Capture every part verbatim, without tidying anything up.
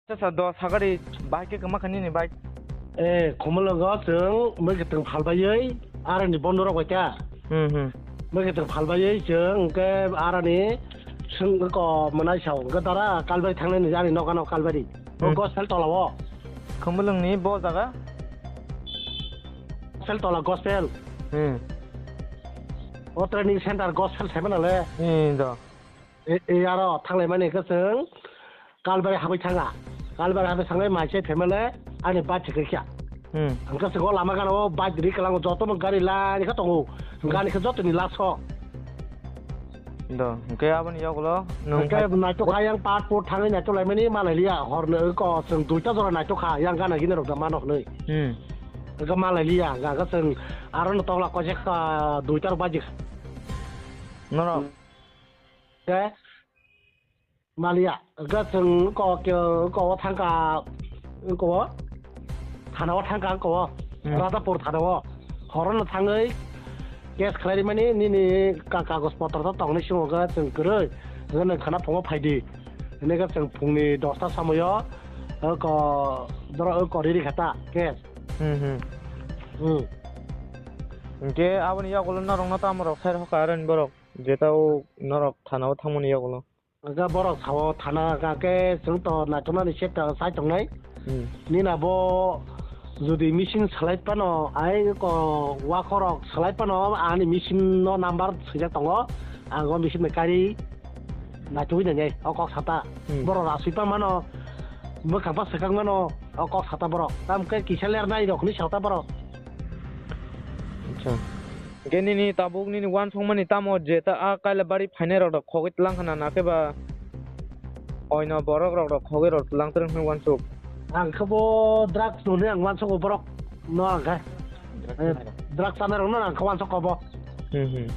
Sa sa do sagari bai ke kama khani ni bai. Eh, Khumulwngo chwng mui kwtwng phalbaiwi arani bondo rok bai ta. Hmm, hmm. Mui kwtwng phalbaiwi chwng hwnkhe arani swng ko mwnai sao hwnkhe dara Kalbari thangnai ni ani nokano Kalbari. O Hmm. Gospel tola o. Khumulwng ni bo jaga? Gospel tola Gospel. Hmm. O training center Gospel saimana le. Hmm, do. E, e, aro thanglaimani hwnkhe chwng Kalbari habwi thanga. Kalbari habwi thanglai mai se family ani bike se kisa. Hmm. Hwnkhe chwng o lama gana o bike ri kwlango jotono gari lai khe tongo. Gani khe jotoni laso. Do, hwnkhe aboni yagulo nwng Hwnkhe hai- naitokha yang part four thangwi naitoklaimani malai liya. Horno ko chwng duita jora naitokha yang gana gini rok da mano hwnwi. Hmm. Hwnkhe malai liya. Hwnkhe chwng aro no tokla koise kha duita rok baji. Norok. Ke maliya, ga chwng ko, ke, ko thangka, ko thana o thangka ko Hmm. Radhapur thana o. Horo no thangwi case khlai mani nini ka-, kagoj potro to tongni simo ga chwng kwrwi. Ga nang khana phungo phaidi. Hini ga chwng phungni dosta samoyo, ko, doro ko riri khata case. Hmm, hmm. Hmm. Hwnkhe aboni yagulo norokno tamo rok sai rokha aroni borok? Jeta o norok thana o thangmani yagulo. Aga borok sao thana hwnkha khe chwng to naitoknani se ta-, sai tongnai. Hmm. Nina bo jodi machine salai phano, ai ko wakhorok salai phano ani machine no number swijak tongo. Ang o machine bai kari naitugwi nangnai o kok sata. Hmm. Borok rasui pa mano, bwkhak ba swkang mano o kok sata borok. Tam khe kisa lernai rok hinwi sata borok. Acha. Hwnkhe nini tabuk nini uansukmani tamo je ta a Kailabari phainai rok khogwi tlang khna na khe ba oino borok rok rok khogwi rok tlang twrwng hwnwi uansuk. Ang khe bo drugs nuni ang uansukgo borok no ang khe. Drugs Eh, nai rok. Drugs chanai rok no ang khe uansukgo bo. Hmm, hmm.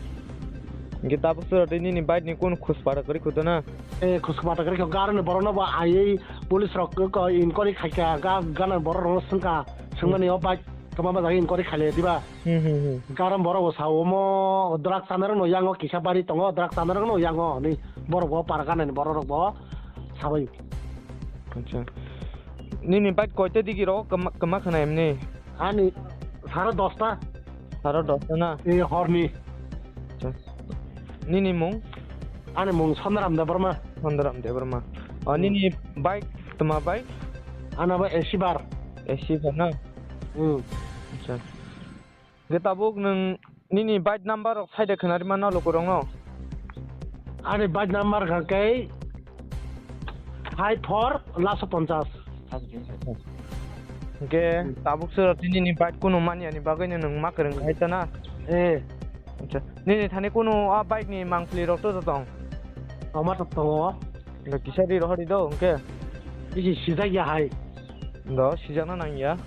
Hwnkhe tabuk sura tei nini bike ni kunu khus para kwrwi khuto na? Eh, khus para kwrwi kho gar ni borok no bo aiwi police rok ko inquiry khaikha ga gana borok rok no swngkha swngmani Hmm. O bike. Tama ba jagani inquiry khaile diba? Hmm, hmm, hmm. Karon borok bo sao omo drugs chanarok no yango kisa bari tongo, drugs chanarok no yango ni borok bo para gana ni borok rok bo sabai. Acha. Nini bike koita digi ro kama, kama khana emni? Ani sare dosta. Sare dosta na? E horni. Acha. Nini mung? Ani mung Sondaram Debbarma. Sondaram Debbarma. O, hmm. Nini bike, tama bike? Ana ba A C bar. A C bar na? Hmm. Acha. Ge tabuk nwng nini bike number rok saida khwnari mano lukurokno? Ani bike number kha khe five four laso ponchas. Hwnkhe tabuk sura tini ni bike kunu mani ani bagwi no nwng ma kwrwng khai ta na? Eh. Acha. Nini thani kunu a bike ni mangpili rok to tong? Toma to tongo. Kisa ri rohori do hwnkhe? Bisi sijak ya hai. Do sijakna nang ya.